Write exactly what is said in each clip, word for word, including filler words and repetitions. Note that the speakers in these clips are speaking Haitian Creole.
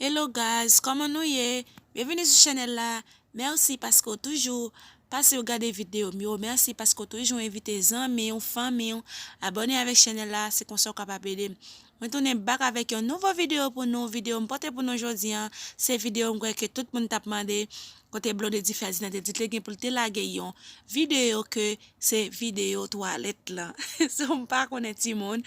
Hello guys, kòman nou ye? Byenvini sou chanèl la. Mèsi paske w toujou pase w gade videyo m yo. Mèsi paske w toujou envite zanmi w, fanmi w, abòne avèk chanèl la, se konsa w kapab ede m. Mwen tounen back avèk yon nouvo videyo pou nou. Videyo m pote pou nou jodi an, se videyo m kwè ke tout moun t ap mande, kote Blondedy Ferdinand te di l te gen pou l te lage yon videyo ke se videyo twalèt lan. So, m pa konnen timoun.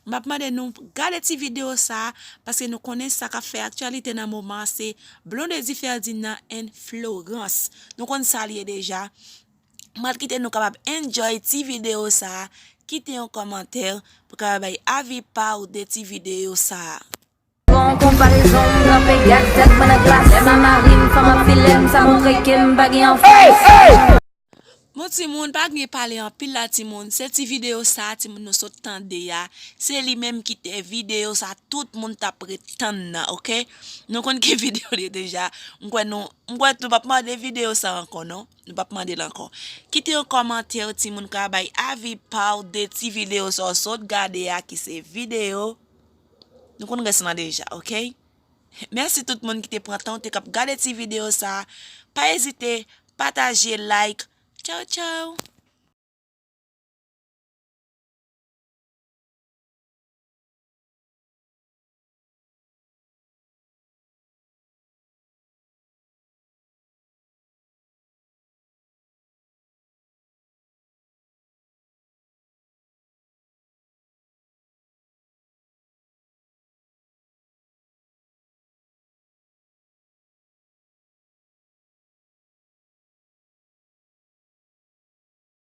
M ap mande nou gade ti videyo sa, paske nou konnen sa k ap fè aktyalite nan moman an se Blondedy Ferdinand and Florence. Nou konn sa l ye deja. M pral kite nou kapab enjoy ti videyo sa. Kite yon kòmantè pou kapab bay avi pa w de ti videyo sa. Bon konparezon, m tranpe gad tèt mwen nan glas. Lè m a mari m, fanm ap file m, sa montre ke m pa gen anfas. Bon timoun, pa gen pale anpil la timoun. Se ti videyo sa timoun nou sot tande a. Se li menm ki te videyo sa tout moun t ap ret tann nan, oke? Nou konn ki videyo li ye deja. M kwè nou, m kwè nou p ap mande videyo sa ankò non. Nou p ap mande l ankò. Kite yon kòmantè timoun ka bay avi pa w de ti videyo sa w sot gade a ki se videyo. Nou konn rès lan deja, oke? Mèsi tout moun ki te pran tan w te k ap gade ti videyo sa. Pa ezite, pataje, like. Tchaw, tchaw.